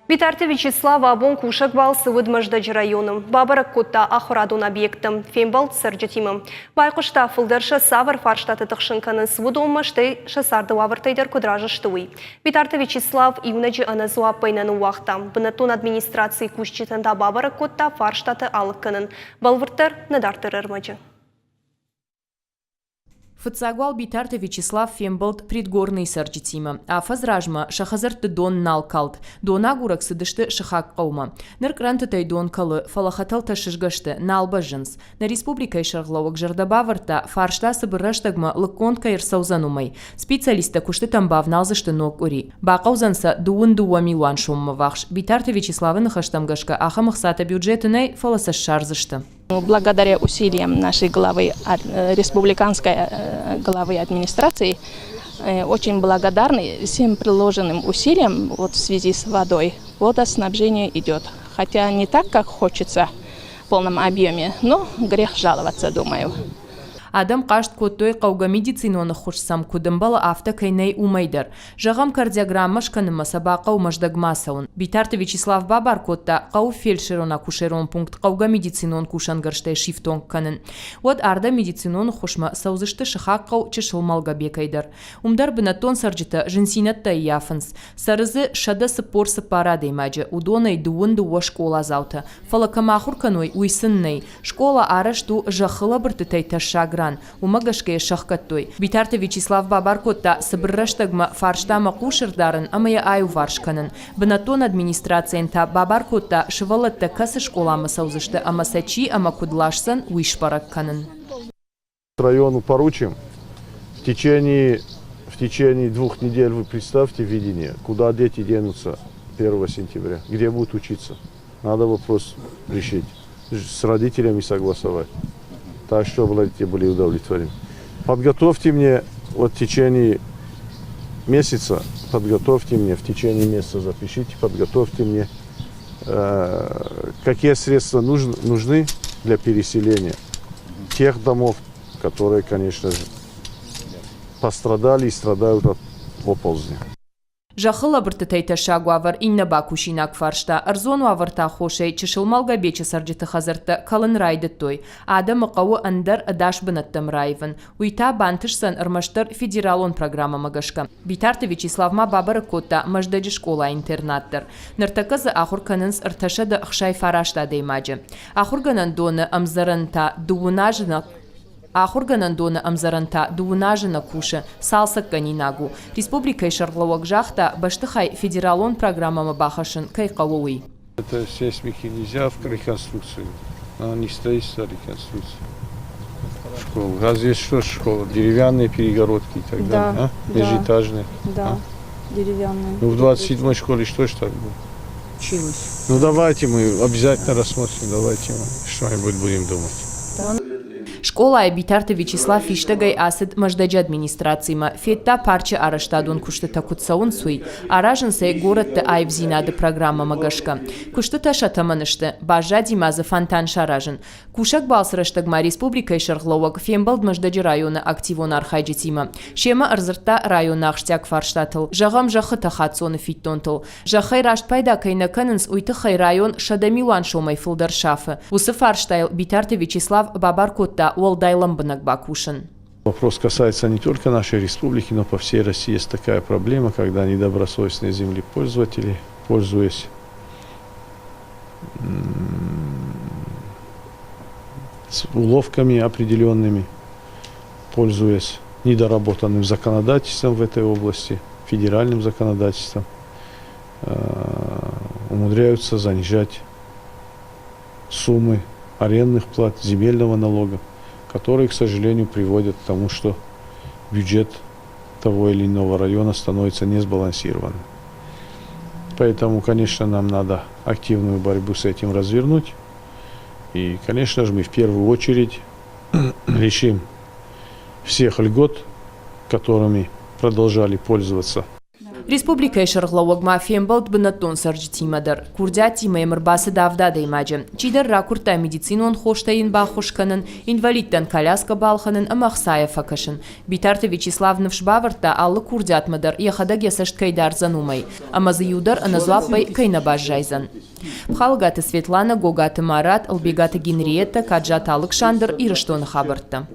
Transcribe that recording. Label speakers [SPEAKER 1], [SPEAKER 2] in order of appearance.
[SPEAKER 1] Битарты Вячеслав абон кусӕг балцы уыд Мӕздӕджы районы. Бабӕрӕг кодта ахуырадон объекттӕ, фембӕлд цӕрджытимӕ. Байхъуыста, фылдӕр сӕ цавӕр фарстаты тыхсын кӕнынц, уыдонмӕ, стӕй сӕ царды уавӕртӕй дӕр куыд разы сты, уый. Битарты Вячеслав иунӕджы ӕнӕ дзуаппӕй нӕ ныууагъта. Бынӕттон администрацийы кусджытӕн та бабӕрӕг кодта фарстатӕ алыг кӕнын. Бӕлвырддӕр нӕ дарддӕры ӕрмӕджы.
[SPEAKER 2] Фыццаг уал Битарты Вячеслав фембӕлд Предгорныйы цӕрджытимӕ. Афӕдз размӕ сӕ хӕдзӕртты дон нал калд. Донагурӕг цыдысты сыхаг хъӕумӕ. Ныр кърӕнтытӕй дон кӕлы, фӕлӕ хӕтӕлтӕ сызгӕ сты, нал бӕззынц. Нӕ республикӕйы сӕргълӕууӕг зӕрдӕ бавӕрдта, фарста цыбыр рӕстӕгмӕ лыггонд кӕй ӕрцӕудзӕн, уымӕй. Специалисттӕ куыстытӕм бавналдзысты ног къуыри. Бахъӕудзӕн сӕ дыууын дыууӕ милуан соммӕ ввахс. Битарты Вячеславы ныхӕстӕм гӕсгӕ ахӕм ӕхцатӕ бюджеты нӕй, фӕлӕ сӕ ссардзысты.
[SPEAKER 3] Благодаря усилиям нашей главы, республиканской главы администрации, очень благодарны всем приложенным усилиям вот в связи с водой. Водоснабжение идет. Хотя не так, как хочется в полном объеме, но грех жаловаться, думаю.
[SPEAKER 2] Адӕм хъаст кодтой, хъӕугӕ медицинон ӕххуыс сӕм куыд ӕмбӕлы, афтӕ кӕй нӕй, уымӕй дӕр. Зӕгъӕм, кардиограммӕ скӕнынмӕ сӕ бахъӕуы Мӕздӕгмӕ ацӕуын. Битарты Вячеслав бабар кодта хъӕуы фельдшерон-акушерон пункт хъӕугӕ медицинон кусӕнгӕрзтӕй сифтонг кӕнын. Уӕд ардӕм медицинон ӕххуысмӕ цӕудзысты сыхаг хъӕу Чысыл Малгобекӕй дӕр. Уым дӕр бынӕттон цӕрджытӕ зындзинӕдтӕ ӕййафынц. Цӕры дзы 144 адӕймаджы, уыдонӕй дыууын дыууӕ скъоладзаутӕ. Фӕлӕ кӕм ахуыр кӕной, уый сын нӕй. Скъола арӕзт у зӕххы лӕбырдтытӕй тӕссаг ран, уымӕ гӕсгӕ йӕ сӕхгӕдтой. Битарты Вячеслав бабар кодта цыбыр рӕстӕгмӕ фарстамӕ хъус ӕрдарын ӕмӕ йӕ аиуварс кӕнын. Бынӕттон администрацийӕн та бабар кодта, сывӕллӕттӕ кӕцы скъоламӕ цӕудзысты ӕмӕ сӕ чи ӕмӕ куыд ласдзӕн, уый сбӕрӕг кӕнын.
[SPEAKER 4] Району поручим в течение 2 недель, вы представьте видение, куда дети денутся 1 сентября, где будут учиться. Надо вопрос решить, с родителями согласовать, так, чтобы родители были удовлетворены. Подготовьте мне вот в течение месяца, подготовьте мне, в течение месяца запишите, подготовьте мне, какие средства нужны для переселения тех домов, которые, конечно же, пострадали и страдают от оползня.
[SPEAKER 2] Зӕххы лӕбырдтытӕй тӕссаг уавӕр иннӕ бакусинаг фарста. Ӕрдзон уавӕрты аххосӕй Чысыл Малгобечы цӕрджыты хӕдзӕрттӕ кӕлын райдыдтой. Адӕмы хъӕуы ӕндӕр ӕдас бынӕттӕм раивын. Уый та бантысдзӕн ӕрмӕстдӕр федералон программӕмӕ гӕсгӕ. Битарты Вячеслав ма бабӕрӕг кодта Мӕздӕджы скъола-интернат дӕр. Ныртӕккӕ дзы ахуыр кӕнынц 369 адӕймаджы. Ахуыргӕнӕндоны ӕмдзӕрӕнтӕ дыууын азы нӕ Ахуыргӕнӕндоны ӕмдзӕрӕн та дыууын азы нӕ кусы, цалцӕггӕнинаг у. Республикӕйы сӕргълӕууӕг загъта, бӕстыхай федералон программӕмӕ бахӕссын кӕй хъӕуы, уый.
[SPEAKER 4] Это сейсмики нельзя в реконструкцию, она не строительство, а реконструкция. Школа. Разве что школа? Деревянные перегородки и так далее,
[SPEAKER 5] Да,
[SPEAKER 4] а? Межэтажные.
[SPEAKER 5] Да, деревянные.
[SPEAKER 4] Ну, в 27-й школе что ж так было?
[SPEAKER 5] Училась.
[SPEAKER 4] Ну, давайте мы обязательно рассмотрим, давайте мы что-нибудь будем думать.
[SPEAKER 2] Скъолайы Битарты Вячеслав фистӕгӕй ацыд Мӕздӕджы администрацимӕ, федта парчы арӕзтадон куыстытӕ куыд цӕуынц, уый. Аразынц ӕй горӕтты аивдзинады программӕмӕ гӕсгӕ. Куыстытӕ сӕ тӕмӕны сты, баззади ма дзы фонтан саразын. Кусӕг балцы рӕстӕг ма республикӕйы сӕргълӕууӕг фембӕлд Мӕздӕджы районы активон архайджытимӕ. Семӕ ӕрдзырдта районы ахсджиаг фарстатыл, зӕгъӕм, зӕххытӕ хаццоны фиддонтыл. Зӕххӕй раст пайда кӕй нӕ кӕнынц, уый тыххӕй район 100 милуан сомӕй фылдӕр сафы. Уыцы фарстайыл Битарты Вячеслав бабар кодта уӕлдай лӕмбынӕг бакусын.
[SPEAKER 4] Вопрос касается не только нашей республики, но по всей России есть такая проблема, когда недобросовестные землепользователи, пользуясь с уловками определенными, пользуясь недоработанным законодательством в этой области, федеральным законодательством, умудряются занижать суммы арендных плат, земельного налога, которые, к сожалению, приводят к тому, что бюджет того или иного района становится несбалансированным. Поэтому, конечно, нам надо активную борьбу с этим развернуть. И, конечно же, мы в первую очередь лишим всех льгот, которыми продолжали пользоваться.
[SPEAKER 2] Республикӕйы сӕргълӕууӕг ма фембӕлд бынӕттон цӕрджытимӕ дӕр. Курдиаттимӕ йӕм ӕрбацыд авд адӕймаджы. Чидӕр ракуырдта медицинон хостӕ йын баххуыс кӕнын, инвалидтӕн коляскӕ балхӕнын ӕмӕ ӕхцайӕ фӕкӕсын. Битарты Вячеслав ныфс бавӕрдта, алы курдиатмӕ дӕр йӕхӕдӕг йӕ цӕст кӕй дардзӕн, уымӕй. Ӕмӕ дзы иу дӕр ӕнӕдзуаппӕй кӕй нӕ баззайдзӕн. Пхалгаты Светланӕ, Гогаты Марат, Ӕлбегаты Генриеттӕ, Каджаты Алыксандр, Ирыстоны хабӕрттӕ.